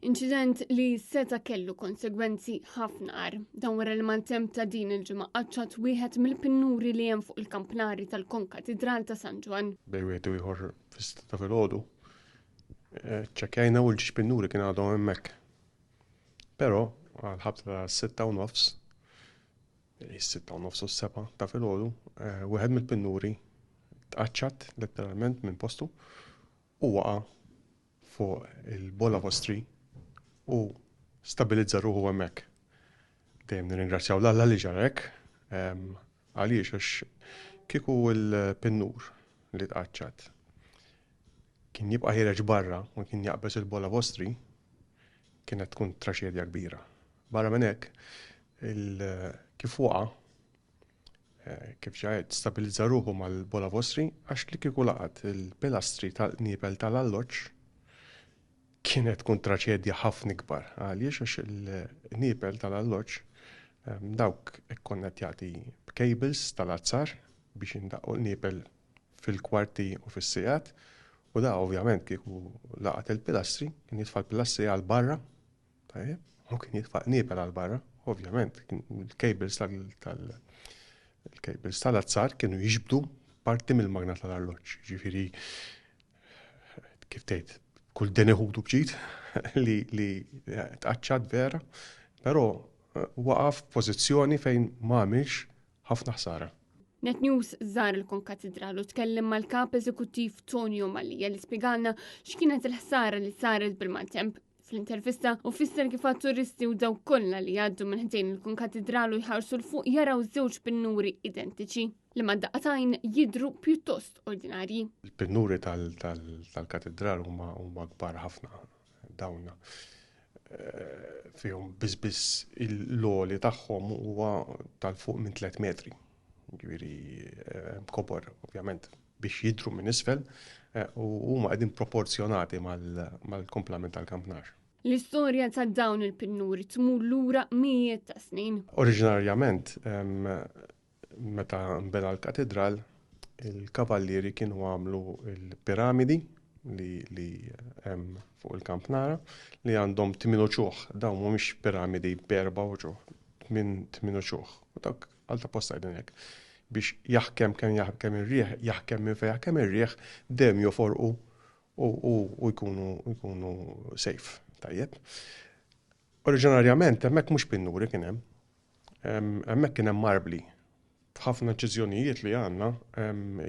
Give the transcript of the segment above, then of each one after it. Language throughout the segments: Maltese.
Inċident li seta' kellu konsegwenzi ħafna agħar. Dan wara li maltemp ta' din il-ġimgħa qaċċat wieħed mill-pinnuri li hemm fuq il-kampnari tal-Konkatidral ta' San Ġwann. Bejn wieħed u ieħor fis-sitta ta' filgħodu, ċċekkjajna u l-ġiex pinnuri kien għadhom hemmhekk. Però għall-ħabta ta' 6:30, is-6:30 u s-7 ta' filgħodu, wieħed mill-pinnuri tqaċċat letteralment minn postu u waqa' fuq il-Bola Vostri u stabilizza ruħu hemmhekk. Dejjem nirringrazzjaw 'l Alla li ġara hekk. Għaliex għax kieku l-pinnur li tqaċċat kien jibqa' ħiereġ barra u kien jaqbeż il-Bola Vostri, kienet tkun traċedja kbira. Barra minn hekk, kif waqa' Kif ġa għedt, stabilizza ruħu mal-bola vostri għax li kieku laqat il-pilastri tal-qniepel tal-alloġġ kienet tkun traċedja ħafna ikbar. Għaliex għax il-qniepel tal-alloġġ dawk ikkonnettjati b'cables tal-azzar biex jindaqqu l-qniepel fil-kwarti u fis-sigħat u da ovvjament kieku laqat il-pilastri kien jitfa' l-pilastri għal barra. Tajjeb, u kien jitfa' qniepel għal barra, ovvjament, il-cables tal il-cables tal-azzar kienu jiġbdu parti mill-magna tal-arloġġ. Ġifieri kif tgħid, kull deni ħudu bġid li li tqaċċat vera, però eh, waqaf f'pożizzjoni fejn ma għamilx ħafna ħsara. Net News żar il-Konkatidral u tkellem mal-kap eżekuttiv Tonio Mallia li spjegalna x'kienet il-ħsara li saret bil-maltemp. Fl-intervista u fisser kif għat-turisti u dawk kollha li jgħaddu minn ħdejn il-Konkatidral u jħarsu 'l fuq jaraw żewġ pinnuri identiċi li mad-daqatajn jidhru pjuttost ordinarji. Il-pinnuri tal-katidral huma kbar ħafna dawn eh, fihom biss biss l-għoli tagħhom huwa tal-fuq minn 3 metri. Ġifieri eh, kobor ovvjament biex jidhru minn isfel eh, u huma qegħdin proporzjonati mal-komplament tal-kampnar. L-istorja ta' dawn il-pinnuri tmur lura mijiet ta' snin. Oriġinarjament, meta nbena l-katidral, il-kavallieri kienu għamlu l-piramidi li, li hemm fuq il-kampnara li għandhom tmien uċuħ. Dawn mhumiex piramidi b'erba' uċuħ, tmien uċuħ. U dawk għal ta' posta qegħdin hekk biex jaħkem kemm jaħkem ir-riħ, jaħkem minn fejn jaħkem ir-riħ, dejjem joforqu u jkunu jkunu safe. Tajjeb. Oriġinarjament hemmhekk mhux pinnuri kien hemm. Hemmhekk kien hemm marbli. F'ħafna inċiżjonijiet li għandna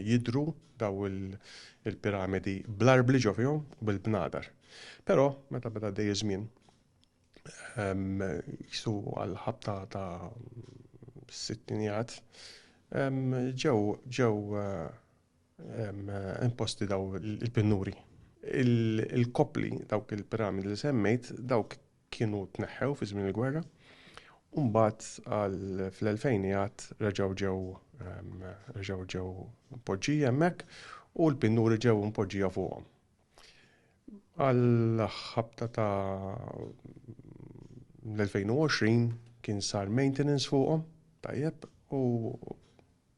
jidhru daw il-piramidi bl-arbli ġo fihom u bil-bnadar. Però meta beda għaddej iż-żmien, jisu għal-ħabta ta' sittinijat, ġew ġew imposti daw il-pinnuri. Il-koppli dawk il-piramidi li semmejt, dawk kienu tneħħew fi żmien il-gwerra, u mbagħad għal fl-elfejnijat reġgħu ġew reġgħu ġew mpoġġija hemmhekk u l-pinnuri ġew mpoġġija fuqhom. Għal ħabta ta' l-2020 kien sar maintenance fuqhom, tajjeb, u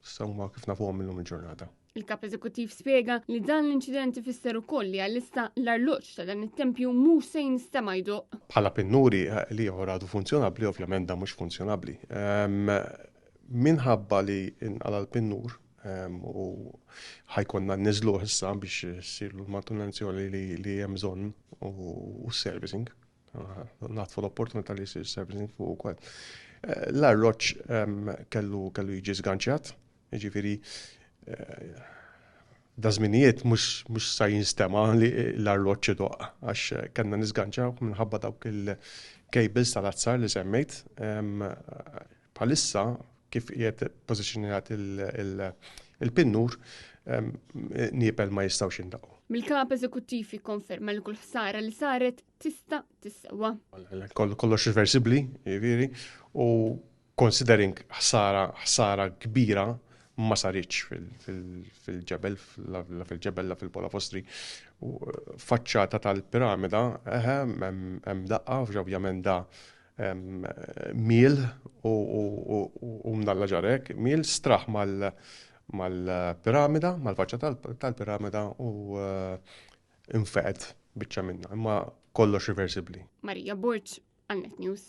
Issa huma kif nafuhom illum il-ġurnata. Il-Kap Eżekuttiv spjega li dan l-inċident ifisser ukoll li għalissa l-arloġġ ta' dan it-tempju mhux se jinstema' jdoqq. Bħala pinnuri l-ieħor għadu funzjonabbli, ovvjament dan mhux funzjonabbli. Minħabba li nqala' l-pinnur u ħa jkollna nniżżluh issa biex issirlu l-mantenenzjoni li hemm bżonn u s-servicing. Naħtfu l-opportunità li jsir servicing fuq ukoll. Eh, l-arloġġ ehm, kellu kellu jiġi żganċjat, jiġifieri eh, da żminijiet mhux sa jinstema li l-arloġġ idoq għax kellna niżganċaw minħabba dawk il-cables tal-azzar li semmejt. Ehm, bħalissa kif qiegħed pożizzjonat il-pinnur ehm, niepel ma jistgħux jindaqu. Mill-kap eżekuttiv jikkonferma li kull ħsara li saret tista' tissewwa. Kollox reversibbli, jiġifieri, u considering ħsara ħsara kbira ma saritx fil-ġebel, la fil-ġebel, la fil-pola fostri. U faċċata tal-piramida, eħe, hemm daqqa, ovvjament da miel u mnalla ġarek, miel straħ mal-piramida, mal-faċċata tal-piramida u infeqet biċċa minnha. Imma Kollox reversibbli. Maria Borg, għal Net News.